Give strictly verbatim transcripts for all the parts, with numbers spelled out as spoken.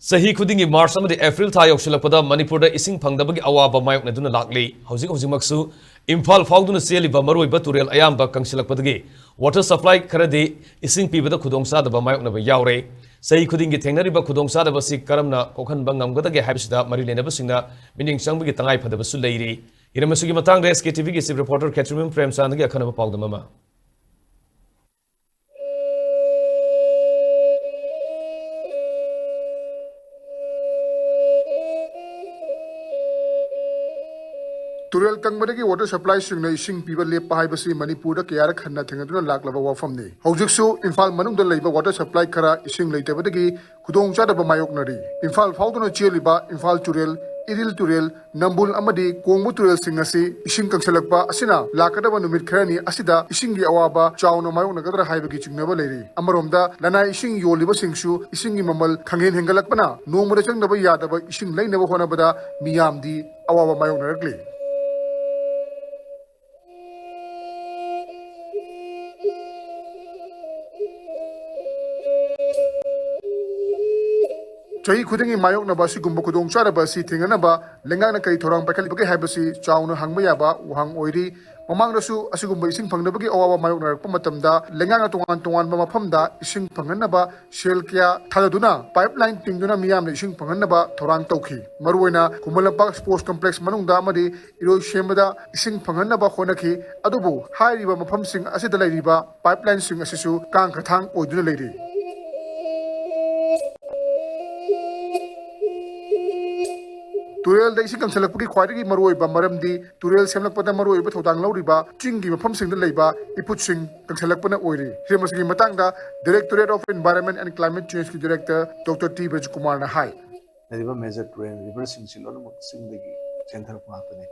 ꯆꯍꯤ ꯈꯨꯗꯤꯡꯒꯤ ꯃꯥꯔꯆ ꯑꯃꯗꯤ ꯑꯦꯄ꯭ꯔꯤꯜ ꯊꯥ ꯌꯧꯁꯤꯜꯂꯛꯄꯗ ꯃꯅꯤꯄꯨꯔꯗ ꯏꯁꯤꯡ ꯐꯪꯗꯕꯒꯤ ꯑꯋꯥꯕ ꯃꯥꯌꯣꯛꯅꯗꯨꯅ ꯂꯥꯛꯂꯤ꯫ ꯍꯧꯖꯤꯛ ꯍꯧꯖꯤꯛꯃꯛꯁꯨ ꯏꯝꯐꯥꯜ ꯐꯥꯎꯗꯨꯅ ꯆꯦꯜꯂꯤꯕ ꯃꯔꯨꯑꯣꯏꯕ ꯇꯨꯔꯦꯜ ꯑꯌꯥꯝꯕ ꯀꯪꯁꯤꯜꯂꯛꯄꯗꯒꯤ ꯋꯥꯇꯔ ꯁꯄ꯭ꯂꯥꯏ ꯈꯔꯗꯤ ꯏꯁꯤꯡ ꯄꯤꯕꯗ ꯈꯨꯗꯣꯡꯆꯥꯗꯕ ꯃꯥꯌꯣꯛꯅꯕ ꯌꯥꯎꯔꯦ꯫ ꯆꯍꯤ ꯈꯨꯗꯤꯡꯒꯤ ꯊꯦꯡꯅꯔꯤꯕ ꯈꯨꯗꯣꯡꯆꯥꯗꯕ ꯑꯁꯤ ꯀꯔꯝꯅ ꯀꯣꯛꯍꯟꯕ ꯉꯝꯒꯗꯒꯦ ꯍꯥꯏꯕꯁꯤꯗ ꯃꯔꯤ ꯂꯩꯅꯕꯁꯤꯡꯅ ꯃꯤꯠꯌꯦꯡ ꯆꯪꯕꯒꯤ ꯇꯉꯥꯏ ꯐꯗꯕꯁꯨ ꯂꯩꯔꯤ꯫ ꯍꯤꯔꯝ ꯑꯁꯤꯒꯤ ꯃꯇꯥꯡꯗ SKTVꯒꯤ chief reporter ꯈꯦꯇ꯭ꯔꯤꯃꯌꯨꯝ ꯄ꯭ꯔꯦꯝꯆꯥꯟꯗꯒꯤ ꯑꯈꯟꯅꯕ ꯄꯥꯎꯗꯝ ꯑꯃ꯫ ꯇꯨꯔꯦꯜ ꯀꯪꯕꯗꯒꯤ ꯋꯥꯇꯔ ꯁꯄ꯭ꯂꯥꯏꯁꯤꯡꯅ ꯏꯁꯤꯡ ꯄꯤꯕ ꯂꯦꯞꯄ ꯍꯥꯏꯕꯁꯤ ꯃꯅꯤꯄꯨꯔꯗ ꯀꯌꯥꯔꯛ ꯍꯟꯅ ꯊꯦꯡꯅꯗꯨꯅ ꯂꯥꯛꯂꯕ ꯋꯥꯐꯝꯅꯤ꯫ ꯍꯧꯖꯤꯛꯁꯨ ꯏꯝꯐꯥꯜ ꯃꯅꯨꯡꯗ ꯂꯩꯕ ꯋꯥꯇꯔ ꯁꯄ꯭ꯂꯥꯏ ꯈꯔ ꯏꯁꯤꯡ ꯂꯩꯇꯕꯗꯒꯤ ꯈꯨꯗꯣꯡꯆꯥꯗꯕ ꯃꯥꯌꯣꯛꯅꯔꯤ꯫ ꯏꯝꯐꯥꯜ ꯐꯥꯎꯗꯨꯅ ꯆꯦꯜꯂꯤꯕ ꯏꯝꯐꯥꯜ ꯇꯨꯔꯦꯜ, ꯏꯔꯤꯜ ꯇꯨꯔꯦꯜ, ꯅꯝꯕꯨꯜ ꯑꯃꯗꯤ ꯀꯣꯡꯕ ꯇꯨꯔꯦꯜꯁꯤꯡ ꯑꯁꯤ ꯏꯁꯤꯡ ꯀꯪꯁꯤꯜꯂꯛꯄ ꯑꯁꯤꯅ ꯂꯥꯛꯀꯗꯕ ꯅꯨꯃꯤꯠ ꯈꯔꯅꯤ ꯑꯁꯤꯗ ꯏꯁꯤꯡꯒꯤ ꯑꯋꯥꯕ ꯆꯥꯎꯅ ꯃꯥꯌꯣꯛꯅꯒꯗ꯭ꯔꯥ ꯍꯥꯏꯕꯒꯤ ꯆꯤꯡꯅꯕ ꯂꯩꯔꯤ꯫ ꯑꯃꯔꯣꯝꯗ, ꯂꯅꯥꯏ ꯏꯁꯤꯡ ꯌꯣꯜꯂꯤꯕꯁꯤꯡꯁꯨ ꯏꯁꯤꯡꯒꯤ ꯃꯃꯜ ꯈꯪꯍꯦꯟ ꯍꯦꯟꯒꯠꯂꯛꯄꯅ ꯅꯣꯡꯃꯗ ꯆꯪꯗꯕ ꯌꯥꯗꯕ ꯏꯁꯤꯡ ꯂꯩꯅꯕ ꯍꯣꯠꯅꯕꯗ ꯃꯤꯌꯥꯝꯗꯤ ꯑꯋꯥꯕ ꯃꯥꯌꯣꯛꯅꯔꯛꯂꯤ꯫ ꯆꯍꯤ ꯈꯨꯗꯤꯡꯒꯤ ꯃꯥꯌꯣꯛꯅꯕ ꯑꯁꯤꯒꯨꯝꯕ ꯈꯨꯗꯣꯡꯆꯥꯗꯕ ꯑꯁꯤ ꯊꯦꯡꯅꯅꯕ ꯂꯩꯉꯥꯛꯅ ꯀꯔꯤ ꯊꯧꯔꯥꯡ ꯄꯥꯏꯈꯠꯂꯤꯕꯒꯦ ꯍꯥꯏꯕꯁꯤ ꯆꯥꯎꯅ ꯍꯪꯕ ꯌꯥꯕ ꯋꯥꯍꯪ ꯑꯣꯏꯔꯤ꯫ ꯃꯃꯥꯡꯗꯁꯨ ꯑꯁꯤꯒꯨꯝꯕ ꯏꯁꯤꯡ ꯐꯪꯗꯕꯒꯤ ꯑꯋꯥꯕ ꯃꯥꯌꯣꯛꯅꯔꯛꯄ ꯃꯇꯝꯗ ꯂꯩꯉꯥꯛꯅ ꯇꯣꯉꯥꯟ ꯇꯣꯉꯥꯟꯕ ꯃꯐꯝꯗ ꯏꯁꯤꯡ ꯐꯪꯍꯟꯅꯕ ꯁꯦꯜ ꯀꯌꯥ ꯊꯥꯗꯗꯨꯅ pipeline ꯇꯤꯡꯗꯨꯅ ꯃꯤꯌꯥꯝꯅ ꯏꯁꯤꯡ ꯐꯪꯍꯟꯅꯕ ꯊꯧꯔꯥꯡ ꯇꯧꯈꯤ꯫ ꯃꯔꯨꯑꯣꯏꯅ ꯈꯨꯃꯟ ꯂꯝꯄꯥꯛ sports complex ꯃꯅꯨꯡꯗ ꯑꯃꯗꯤ ꯏꯔꯣꯏ ꯁꯦꯝꯕꯗ ꯏꯁꯤꯡ ꯐꯪꯍꯟꯅꯕ ꯍꯣꯠꯅꯈꯤ꯫ ꯑꯗꯨꯕꯨ ꯍꯥꯏꯔꯤꯕ ꯃꯐꯝꯁꯤꯡ ꯑꯁꯤꯗ ꯂꯩꯔꯤꯕ pipelineꯁꯤꯡ ꯑꯁꯤꯁꯨ ꯀꯥꯡꯈꯊꯥꯡ ꯑꯣꯏꯗꯨꯅ ꯂꯩꯔꯤ꯫ ꯇꯨꯔꯦꯜꯗ ꯏꯁꯤꯡ ꯀꯪꯁꯤꯜꯂꯛꯄꯒꯤ ꯈ꯭ꯋꯥꯏꯗꯒꯤ ꯃꯔꯨꯑꯣꯏꯕ ꯃꯔꯝꯗꯤ ꯇꯨꯔꯦꯜ ꯁꯦꯝꯂꯛꯄꯗ ꯃꯔꯨꯑꯣꯏꯕ ꯊꯧꯗꯥꯡ ꯂꯧꯔꯤꯕ ꯆꯤꯡꯒꯤ ꯃꯐꯝꯁꯤꯡꯗ ꯂꯩꯕ ꯏꯐꯨꯠꯁꯤꯡ ꯀꯪꯁꯤꯜꯂꯛꯄꯅ ꯑꯣꯏꯔꯤ꯫ ꯍꯤꯔꯝ ꯑꯁꯤꯒꯤ ꯃꯇꯥꯡꯗ Directorate of Environment and Climate Changeꯀꯤ director Doctor T ꯕ꯭ꯔꯖꯀꯨꯃꯥꯔꯅ ꯍꯥꯏ꯫ ꯂꯩꯔꯤꯕ major ꯇꯨꯔꯦꯜ riverꯁꯤꯡꯁꯤ ꯂꯣꯏꯅꯃꯛ ꯆꯤꯡꯗꯒꯤ ꯆꯦꯟꯊꯔꯛꯄ ꯉꯥꯛꯇꯅꯤ꯫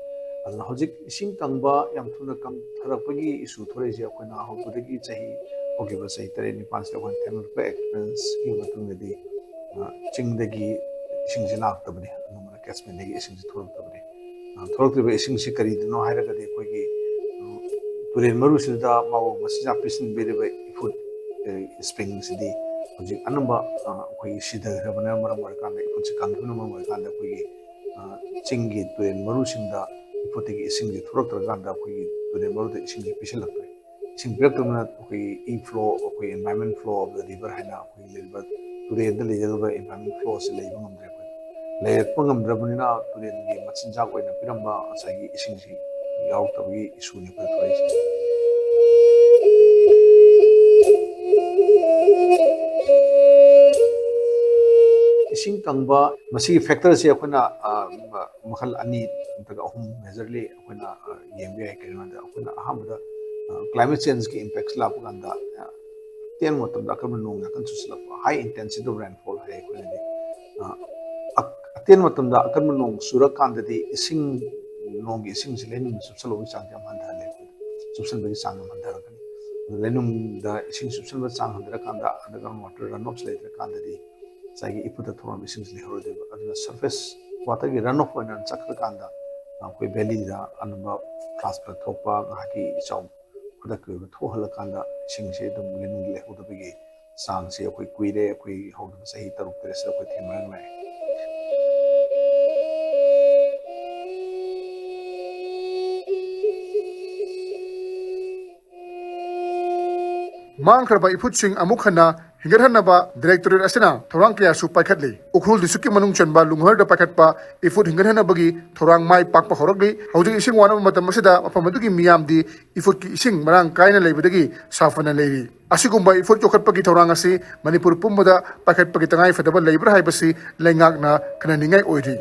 ꯑꯗꯨꯅ ꯍꯧꯖꯤꯛ ꯏꯁꯤꯡ ꯀꯪꯕ ꯌꯥꯝ ꯊꯨꯅ ꯀꯪꯊꯔꯛꯄꯒꯤ issue ꯊꯣꯛꯂꯛꯏꯁꯦ ꯑꯩꯈꯣꯏꯅ ꯍꯧꯕꯗꯒꯤ ꯆꯍꯤ, ꯍꯧꯈꯤꯕ ꯆꯍꯤ ꯇꯔꯦꯠ ꯅꯤꯄꯥꯜꯁꯤꯗ ꯑꯩꯈꯣꯏꯅ ꯊꯦꯡꯅꯔꯛꯄ experienceꯀꯤ ꯃꯇꯨꯡꯗꯗꯤ, ꯑ, ꯆꯤꯡꯗꯒꯤ ꯏꯁꯤꯡꯁꯦ ꯂꯥꯛꯇꯕꯅꯤ, ꯑꯗꯨꯒꯨꯝꯕ catchmentꯗꯒꯤ ꯏꯁꯤꯡꯁꯦ ꯊꯣꯛꯂꯛꯇꯕꯅꯤ꯫ ꯑ, ꯊꯣꯛꯂꯛꯇ꯭ꯔꯤꯕ ꯏꯁꯤꯡꯁꯤ ꯀꯔꯤꯗꯅꯣ ꯍꯥꯏꯔꯒꯗꯤ ꯑꯩꯈꯣꯏꯒꯤ, ꯑ, ꯇꯨꯔꯦꯜ ꯃꯔꯨꯁꯤꯗ ꯃꯥꯕꯨ ꯃꯆꯤꯟꯖꯥꯛ ꯄꯤꯁꯤꯟꯕꯤꯔꯤꯕ ꯏꯐꯨꯠ, ꯑ, springꯁꯤꯗꯤ ꯍꯧꯖꯤꯛ ꯑꯅꯝꯕ, ꯑ, ꯑꯩꯈꯣꯏꯒꯤ ꯁꯤꯊꯈ꯭ꯔꯕꯅ ꯃꯔꯝ ꯑꯣꯏꯔꯀꯥꯟꯗ, ꯏꯐꯨꯠꯁꯦ ꯀꯪꯈꯤꯕꯅ ꯃꯔꯝ ꯑꯣꯏꯔꯀꯥꯟꯗ, ꯑꯩꯈꯣꯏꯒꯤ, ꯑ, ꯆꯤꯡꯒꯤ ꯇꯨꯔꯦꯜ ꯃꯔꯨꯁꯤꯡꯗ ꯏꯐꯨꯠꯇꯒꯤ ꯏꯁꯤꯡꯁꯦ ꯊꯣꯛꯂꯛꯇ꯭ꯔꯀꯥꯟꯗ, ꯑꯩꯈꯣꯏꯒꯤ ꯇꯨꯔꯦꯜ ꯃꯔꯨꯗ ꯏꯁꯤꯡꯁꯦ ꯄꯤꯁꯤꯜꯂꯛꯇ꯭ꯔꯦ꯫ ꯏꯁꯤꯡ ꯄꯤꯔꯛꯇꯕꯅ ꯑꯩꯈꯣꯏꯒꯤ E flow, ꯑꯩꯈꯣꯏ environment flow of the river ꯍꯥꯏꯅ ꯑꯩꯈꯣꯏꯒꯤ ꯂꯩꯔꯤꯕ ꯇꯨꯔꯦꯜꯗ ꯂꯩꯖꯒꯗꯕ environment flow ꯑꯁꯤ ꯂꯩꯕ ꯉꯝꯗ꯭ꯔꯦ꯫ ꯑꯩꯈꯣꯏ ꯂꯩꯔꯛꯄ ꯉꯝꯗ꯭ꯔꯕꯅꯤꯅ, ꯇꯨꯔꯦꯜꯒꯤ ꯃꯆꯤꯟꯖꯥꯛ ꯑꯣꯏꯅ ꯄꯤꯔꯝꯕ ꯉꯁꯥꯏꯒꯤ ꯏꯁꯤꯡꯁꯤ ꯌꯥꯎꯔꯛꯇꯕꯒꯤ ꯏꯁꯨꯅꯤ ꯑꯩꯈꯣꯏ ꯊꯣꯛꯂꯛꯏꯁꯦ꯫ ꯏꯁꯤꯡ ꯀꯪꯕ, ꯃꯁꯤꯒꯤ factorꯁꯦ ꯑꯩꯈꯣꯏꯅ, ꯑ, ꯃ-, ꯃꯈꯜ ꯑꯅꯤ ꯅꯠꯇ꯭ꯔꯒ ꯑꯍꯨꯝ majorly ꯑꯩꯈꯣꯏꯅ, ꯑ, ꯌꯦꯡꯕ ꯌꯥꯏ꯫ ꯀꯩꯒꯤꯅꯣ ꯍꯥꯏꯕꯗ, ꯑꯩꯈꯣꯏꯅ ꯑꯍꯥꯟꯕꯗ, ꯑ, climate changeꯀꯤ impactꯁꯤ ꯂꯥꯛꯄ ꯀꯥꯟꯗ, ꯑ, ꯑꯇꯦꯟꯕ ꯃꯇꯝꯗ ꯑꯀꯟꯕ ꯅꯣꯡ ꯌꯥꯝ ꯀꯟꯅ ꯆꯨꯁꯤꯜꯂꯛꯄ, high intensity of rainfall ꯍꯥꯏ ꯑꯩꯈꯣꯏꯅꯗꯤ꯫ ꯑ, ꯑꯛ-, ꯑꯇꯦꯟꯕ ꯃꯇꯝꯗ ꯑꯀꯟꯕ ꯅꯣꯡ ꯆꯨꯔꯀꯥꯟꯗꯗꯤ ꯏꯁꯤꯡ, ꯅꯣꯡꯒꯤ ꯏꯁꯤꯡꯁꯤ ꯂꯩꯅꯨꯡꯗ ꯆꯨꯞꯁꯜꯂꯨꯕꯒꯤ ꯆꯥꯡꯁꯦ ꯌꯥꯝ ꯍꯟꯊꯍꯜꯂꯦ ꯑꯩꯈꯣꯏꯗ꯫ ꯆꯨꯞꯁꯟꯕꯒꯤ ꯆꯥꯡ ꯌꯥꯝ ꯍꯟꯊꯔꯛꯀꯅꯤ꯫ ꯑꯗꯨ ꯂꯩꯅꯨꯡꯗ ꯏꯁꯤꯡ ꯆꯨꯞꯁꯟꯕ ꯆꯥꯡ ꯍꯟꯊꯔꯀꯥꯟꯗ underground water runoffs ꯂꯩꯇ꯭ꯔꯀꯥꯟꯗꯗꯤ ꯉꯁꯥꯏꯒꯤ ꯏꯐꯨꯠꯇ ꯊꯣꯛꯂꯝꯕ ꯏꯁꯤꯡꯁꯤ ꯂꯩꯍꯧꯔꯣꯏꯗꯣꯏꯕ꯫ ꯑꯗꯨꯅ surface waterꯒꯤ runoff ꯑꯣꯏꯅ ꯆꯠꯈ꯭ꯔꯀꯥꯟꯗ ꯑꯩꯈꯣꯏ valleyꯗ ꯑꯅꯝꯕ flash flood ꯊꯣꯛꯄ, ꯉꯥꯏꯍꯥꯛꯀꯤ ꯏꯆꯥꯎ ꯈꯨꯗꯛꯀꯤ ꯑꯣꯏꯕ ꯊꯣꯛꯍꯜꯂꯀꯥꯟꯗ ꯏꯁꯤꯡꯁꯦ ꯑꯗꯨꯝ ꯂꯩꯅꯨꯡꯗ ꯂꯩꯍꯧꯗꯕꯒꯤ ꯆꯥꯡꯁꯦ ꯑꯩꯈꯣꯏ ꯀꯨꯏꯔꯦ, ꯑꯩꯈꯣꯏ ꯍꯧꯈꯤꯕ ꯆꯍꯤ ꯇꯔꯨꯛ ꯇꯔꯦꯠꯁꯤꯗ ꯑꯩꯈꯣꯏ ꯊꯦꯡꯅꯔꯛꯂꯦ꯫ ꯃꯥꯡꯈ꯭ꯔꯕ ꯏꯐꯨꯠꯁꯤꯡ ꯑꯃꯨꯛ ꯍꯟꯅ ꯍꯤꯡꯒꯠꯍꯟꯅꯕ directorate ꯑꯁꯤꯅ ꯊꯧꯔꯥꯡ ꯀꯌꯥꯁꯨ ꯄꯥꯏꯈꯠꯂꯤ꯫ ꯎꯈ꯭ꯔꯨꯜ districtꯀꯤ ꯃꯅꯨꯡ ꯆꯟꯕ ꯂꯨꯡꯍꯔꯗ ꯄꯥꯏꯈꯠꯄ ꯏꯐꯨꯠ ꯍꯤꯡꯒꯠꯍꯟꯅꯕꯒꯤ ꯊꯧꯔꯥꯡ ꯃꯥꯏ ꯄꯥꯛꯄ ꯍꯧꯔꯛꯂꯤ꯫ ꯍꯧꯖꯤꯛ ꯏꯁꯤꯡ ꯋꯥꯅꯕ ꯃꯇꯝ ꯑꯁꯤꯗ ꯃꯐꯝ ꯑꯗꯨꯒꯤ ꯃꯤꯌꯥꯝꯗꯤ ꯏꯐꯨꯠꯀꯤ ꯏꯁꯤꯡ ꯃꯔꯥꯡ ꯀꯥꯏꯅ ꯂꯩꯕꯗꯒꯤ ꯁꯥꯐꯅ ꯂꯩꯔꯤ꯫ ꯑꯁꯤꯒꯨꯝꯕ ꯏꯐꯨꯠ ꯌꯣꯛꯈꯠꯄꯒꯤ ꯊꯧꯔꯥꯡ ꯑꯁꯤ ꯃꯅꯤꯄꯨꯔ ꯄꯨꯝꯕꯗ ꯄꯥꯏꯈꯠꯄꯒꯤ ꯇꯉꯥꯏꯐꯗꯕ ꯂꯩꯕ꯭ꯔꯥ ꯍꯥꯏꯕꯁꯤ ꯂꯩꯉꯥꯛꯅ ꯈꯟꯅꯅꯤꯡꯉꯥꯏ ꯑꯣꯏꯔꯤ꯫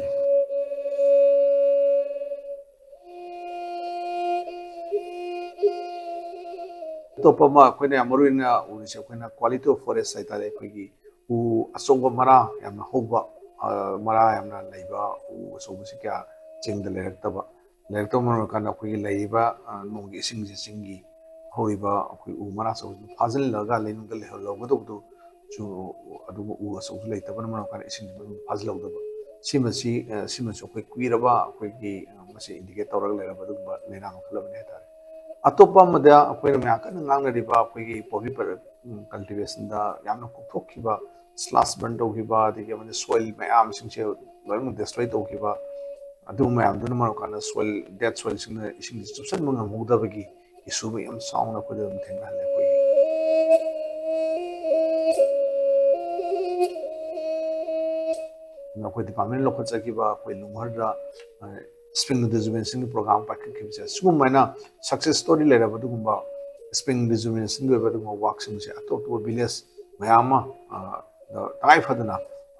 ꯑꯇꯣꯞꯄ ꯑꯃ ꯑꯩꯈꯣꯏꯅ ꯌꯥꯝ ꯃꯔꯨ ꯑꯣꯏꯅ ꯎꯔꯤꯁꯦ, ꯑꯩꯈꯣꯏꯅ quality of forest ꯍꯥꯏꯇꯥꯔꯦ, ꯑꯩꯈꯣꯏꯒꯤ ꯎ ꯑꯆꯧꯕ ꯃꯔꯥ ꯌꯥꯝꯅ ꯍꯧꯕ, ꯑ, ꯃꯔꯥ ꯌꯥꯝꯅ ꯂꯩꯕ ꯎ ꯑꯆꯧꯕꯁꯤ ꯀꯌꯥ ꯆꯤꯡꯗ ꯂꯩꯔꯛꯇꯕ꯫ ꯂꯩꯔꯛꯇꯕ ꯃꯔꯝ ꯑꯣꯏꯔꯀꯥꯟꯗ ꯑꯩꯈꯣꯏꯒꯤ ꯂꯩꯔꯤꯕ, ꯑ, ꯅꯣꯡꯒꯤ ꯏꯁꯤꯡꯁꯦ ꯆꯤꯡꯒꯤ ꯍꯧꯔꯤꯕ ꯑꯩꯈꯣꯏ ꯎ ꯃꯔꯥ ꯑꯆꯧꯕꯗꯨ ꯐꯥꯖꯤꯜꯂꯒ ꯂꯩꯅꯨꯡꯗ ꯂꯩꯍꯜꯍꯧꯒꯗꯧꯕꯗꯨ ꯁꯨ ꯑꯗꯨꯒꯨꯝꯕ ꯎ ꯑꯆꯧꯕꯁꯨ ꯂꯩꯇꯕꯅ ꯃꯔꯝ ꯑꯣꯏꯔꯀꯥꯟꯗ ꯏꯁꯤꯡꯁꯤ ꯃꯅꯨꯡꯗ ꯐꯥꯖꯤꯜꯍꯧꯗꯕ꯫ ꯁꯤꯃꯁꯤ, ꯑ, ꯁꯤꯃꯁꯨ ꯑꯩꯈꯣꯏ ꯀꯨꯏꯔꯕ ꯑꯩꯈꯣꯏꯒꯤ, ꯑ, ꯃꯁꯤ indicate ꯇꯧꯔꯒ ꯂꯩꯔꯕ ꯑꯗꯨꯒꯨꯝꯕ ꯂꯥꯏꯅꯥ ꯃꯈꯜ ꯑꯃꯅꯤ ꯍꯥꯏꯇꯥꯔꯦ꯫ ꯑꯇꯣꯞꯄ ꯑꯃꯗ ꯑꯩꯈꯣꯏꯅ ꯃꯌꯥꯝ ꯀꯟꯅ ꯉꯥꯡꯅꯔꯤꯕ ꯑꯩꯈꯣꯏꯒꯤ poppy per-, ꯀꯜꯇꯤꯚꯦꯁꯟꯗ ꯌꯥꯝꯅ ꯀꯣꯛꯊꯣꯛꯈꯤꯕ, ꯁ꯭ꯂꯥꯁ ꯕꯔꯟ ꯇꯧꯈꯤꯕ, ꯑꯗꯒꯤ ꯑꯃꯗꯤ ꯁꯣꯏꯜ ꯃꯌꯥꯝꯁꯤꯡꯁꯦ ꯂꯣꯏꯅꯃꯛ ꯗꯦꯁꯇ꯭ꯔꯣꯏ ꯇꯧꯈꯤꯕ, ꯑꯗꯨ ꯃꯌꯥꯝꯗꯨꯅ ꯃꯔꯝ ꯀꯥꯟꯅ ꯁꯣꯏꯜ, ꯗꯦꯠ ꯁꯣꯏꯜꯁꯤꯡꯅ ꯏꯁꯤꯡꯁꯤ ꯆꯨꯞꯁꯤꯟꯕ ꯉꯝꯍꯧꯗꯕꯒꯤ ꯏꯁꯨ ꯃꯌꯥꯝ ꯆꯥꯎꯅ ꯑꯩꯈꯣꯏꯗ ꯑꯗꯨꯝ ꯊꯦꯡꯅꯍꯜꯂꯦ꯫ ꯑꯩꯈꯣꯏꯒꯤ ꯑꯩꯈꯣꯏ ꯗꯤꯄꯥꯔꯠꯃꯦꯟꯅ ꯂꯧꯈꯠꯆꯈꯤꯕ ꯑꯩꯈꯣꯏ ꯂꯨꯡꯍꯔꯗ ꯏꯁꯄ꯭ꯔꯤꯡ ꯔꯤꯖꯨꯚꯤꯅꯦꯁꯟꯒꯤ ꯄ꯭ꯔꯣꯒ꯭ꯔꯥꯝ ꯄꯥꯏꯈꯠꯈꯤꯕꯁꯦ, ꯁꯤꯒꯨꯝꯕ ꯍꯥꯏꯅ ꯁꯛꯁꯦꯁ ꯁ꯭ꯇꯣꯔꯤ ꯂꯩꯔꯕ ꯑꯗꯨꯒꯨꯝꯕ ꯏꯁꯄ꯭ꯔꯤꯡ ꯔꯤꯖꯨꯚꯤꯅꯦꯁꯟꯒꯤ ꯑꯣꯏꯕ ꯑꯗꯨꯒꯨꯝꯕ ꯋꯥꯛꯁꯤꯡꯁꯦ ꯑꯇꯣꯞ ꯑꯇꯣꯞꯄ ꯚꯤꯂꯦꯖ ꯃꯌꯥꯝ ꯑꯃ, ꯑ, ꯗ ꯇꯉꯥꯏ ꯐꯗꯅ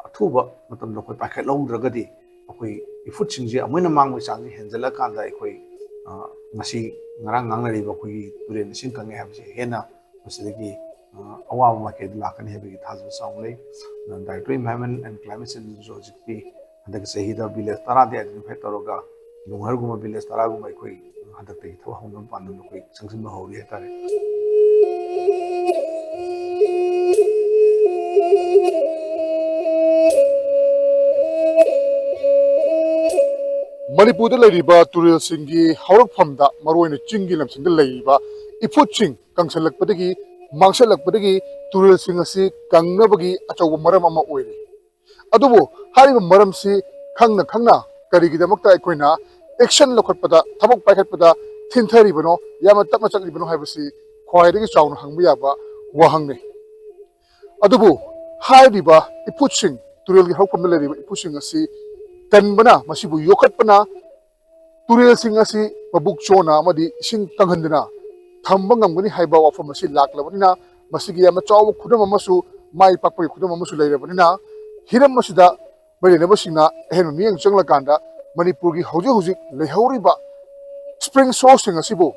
ꯑꯊꯨꯕ ꯃꯇꯝꯗ ꯑꯩꯈꯣꯏ ꯄꯥꯏꯈꯠꯍꯧꯗ꯭ꯔꯒꯗꯤ, ꯑꯩꯈꯣꯏ ꯏꯐꯨꯠꯁꯤꯡꯁꯦ ꯑꯃꯨꯛ ꯍꯦꯟꯅ ꯃꯥꯡꯕꯒꯤ ꯆꯥꯡꯁꯦ ꯍꯦꯟꯖꯜꯂꯀꯥꯟꯗ, ꯑꯩꯈꯣꯏ, ꯑ, ꯉꯁꯤ ꯉꯔꯥꯡ ꯉꯥꯡꯅꯔꯤꯕ ꯑꯩꯈꯣꯏꯒꯤ ꯇꯨꯔꯦꯜ ꯏꯁꯤꯡ ꯀꯪꯉꯦ ꯍꯥꯏꯕꯁꯦ ꯍꯦꯟꯅ ꯃꯁꯤꯗꯒꯤ, ꯑ, ꯑꯋꯥꯕ ꯃꯥꯏꯀꯩꯗ ꯂꯥꯛꯀꯅꯤ ꯍꯥꯏꯕꯒꯤ ꯊꯥꯖꯕ ꯆꯥꯎꯅ ꯂꯩ꯫ ꯑꯗꯨꯅ Director Environment and Climate Changeꯅꯁꯨ ꯍꯧꯖꯤꯛꯇꯤ ꯍꯟꯗꯛꯀꯤ ꯆꯍꯤꯗ ꯚꯤꯂꯦꯖ ꯇꯔꯥꯗꯤ identify ꯇꯧꯔꯒ, ꯂꯨꯡꯍꯔꯒꯨꯝꯕ ꯚꯤꯂꯦꯖ ꯇꯔꯥꯒꯨꯝꯕ ꯑꯩꯈꯣꯏ ꯍꯟꯗꯛꯇꯒꯤ ꯊꯕꯛ ꯍꯧꯅꯕ ꯄꯥꯟꯗꯝꯗ ꯑꯩꯈꯣꯏ ꯆꯪꯁꯤꯟꯕ ꯍꯧꯔꯤ ꯍꯥꯏꯇꯥꯔꯦ꯫ ꯃꯅꯤꯄꯨꯔꯗ ꯂꯩꯔꯤꯕ ꯇꯨꯔꯦꯜꯁꯤꯡꯒꯤ ꯍꯧꯔꯛꯐꯝꯗ, ꯃꯔꯨꯑꯣꯏꯅ ꯆꯤꯡꯒꯤ ꯂꯝꯁꯤꯡꯗ ꯂꯩꯔꯤꯕ ꯏꯐꯨꯠꯁꯤꯡ ꯀꯪꯁꯤꯜꯂꯛꯄꯗꯒꯤ, ꯃꯥꯡꯁꯤꯜꯂꯛꯄꯗꯒꯤ ꯇꯨꯔꯦꯜꯁꯤꯡ ꯑꯁꯤ ꯀꯪꯅꯕꯒꯤ ꯑꯆꯧꯕ ꯃꯔꯝ ꯑꯃ ꯑꯣꯏꯔꯤ꯫ ꯑꯗꯨꯕꯨ ꯍꯥꯏꯔꯤꯕ ꯃꯔꯝꯁꯤ ꯈꯪꯅ ꯈꯪꯅ ꯀꯔꯤꯒꯤꯗꯃꯛꯇ ꯑꯩꯈꯣꯏꯅ action ꯂꯧꯈꯠꯄꯗ, ꯊꯕꯛ ꯄꯥꯏꯈꯠꯄꯗ ꯊꯤꯟꯊꯔꯤꯕꯅꯣ, ꯌꯥꯝꯅ ꯇꯞꯅ ꯆꯠꯂꯤꯕꯅꯣ ꯍꯥꯏꯕꯁꯤ ꯈ꯭ꯋꯥꯏꯗꯒꯤ ꯆꯥꯎꯅ ꯍꯪꯕ ꯌꯥꯕ ꯋꯥꯍꯪꯅꯤ꯫ ꯑꯗꯨꯕꯨ ꯍꯥꯏꯔꯤꯕ ꯏꯐꯨꯠꯁꯤꯡ, ꯇꯨꯔꯦꯜꯒꯤ ꯍꯧꯔꯛꯐꯝꯗ ꯂꯩꯔꯤꯕ ꯏꯐꯨꯠꯁꯤꯡ ꯑꯁꯤ ꯀꯟꯕꯅ, ꯃꯁꯤꯕꯨ ꯌꯣꯛꯈꯠꯄꯅ ꯇꯨꯔꯦꯜꯁꯤꯡ ꯑꯁꯤ ꯃꯕꯨꯛ ꯆꯣꯟꯅ ꯑꯃꯗꯤ ꯏꯁꯤꯡ ꯀꯪꯍꯟꯗꯨꯅ ꯊꯝꯕ ꯉꯝꯒꯅꯤ ꯍꯥꯏꯕ ꯋꯥꯐꯝ ꯑꯁꯤ ꯂꯥꯛꯂꯕꯅꯤꯅ, ꯃꯁꯤꯒꯤ ꯌꯥꯝꯅ ꯆꯥꯎꯕ ꯈꯨꯗꯝ ꯑꯃꯁꯨ, ꯃꯥꯏ ꯄꯥꯛꯄꯒꯤ ꯈꯨꯗꯝ ꯑꯃꯁꯨ ꯂꯩꯔꯕꯅꯤꯅ, ꯍꯤꯔꯝ ꯑꯁꯤꯗ ꯃꯔꯤ ꯂꯩꯅꯕꯁꯤꯡꯅ ꯑꯍꯦꯟꯕ ꯃꯤꯠꯌꯦꯡ ꯆꯪꯂꯀꯥꯟꯗ ꯃꯅꯤꯄꯨꯔꯒꯤ ꯍꯧꯖꯤꯛ ꯍꯧꯖꯤꯛ ꯂꯩꯍꯧꯔꯤꯕ spring sourceꯁꯤꯡ ꯑꯁꯤꯕꯨ,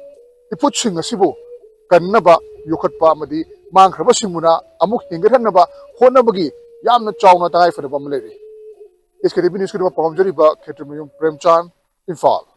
ꯏꯐꯨꯠꯁꯤꯡ ꯑꯁꯤꯕꯨ ꯀꯟꯅꯕ, ꯌꯣꯛꯈꯠꯄ ꯑꯃꯗꯤ ꯃꯥꯡꯈ꯭ꯔꯕꯁꯤꯡꯕꯨꯅ ꯑꯃꯨꯛ ꯍꯦꯟꯒꯠꯍꯟꯅꯕ ꯍꯣꯠꯅꯕꯒꯤ ꯌꯥꯝꯅ ꯆꯥꯎꯅ ꯇꯉꯥꯏꯐꯗꯕ ꯑꯃ ꯂꯩꯔꯤ꯫ SKTV Newsꯀꯤꯗꯃꯛ ꯄꯥꯎꯗꯝꯖꯔꯤꯕ ꯈꯦꯇ꯭ꯔꯤꯃꯌꯨꯝ ꯄ꯭ꯔꯦꯝꯆꯥꯟ, ꯏꯝꯐꯥꯜ꯫